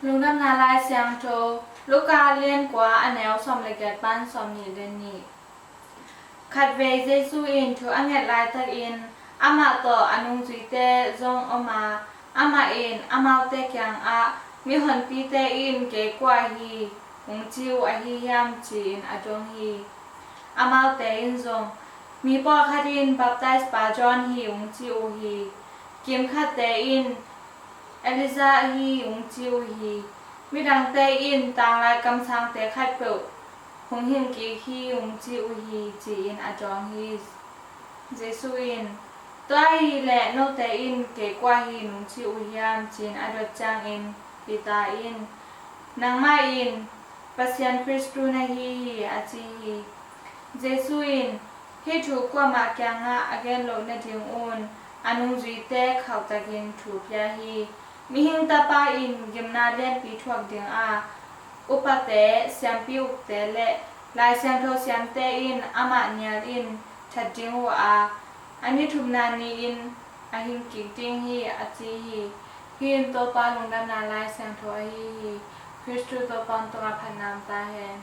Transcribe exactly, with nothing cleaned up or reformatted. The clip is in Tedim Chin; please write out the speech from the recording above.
Lungdamna Lai Siangtho, Luka lian kua, a neu sawm le giat pan sawm nih le nih. Khatvei Jesu in thu a nget laitakin amah tawh a nungzuite zong om a, amah in amaute kiangah, "Mihonpite in kei kua hi hong ci uh ahi hiam?" ci-in a dong hi. Amaute in zong, "Mi pawlkhat in baptize pa John hi hong ci uh hi. Kimkhatte in Elijah hi hong ci uh hi. Midangte in tanglai kamsangte khatpeuh hong hing kik hi hong ci uh hi," ci-in a dawng hi. Jesu in, "Tua ahih leh note in kei kua hi nong ci uh hiam?" ci-in a dot ciangin Peter in, "Nangmah in Pasian Khristu na hi hi," a ci hi. Jesu in, "Hih thu kuamah kiangah a gen loh nadingun a nungzuite khauhtakin thu pia hi. Mihing Tapa in gimna lianpi thuak ding a, upate, siampi ukte le Lai Siangtho siamte in amah nialin that ding uh a, a ni thumna ni-in a hing kik ding hi," a ci hi. Hih in Topa Lungdamna Lai Siangtho ahi hi. Khristu Topa hong tungah phatna om ta hen.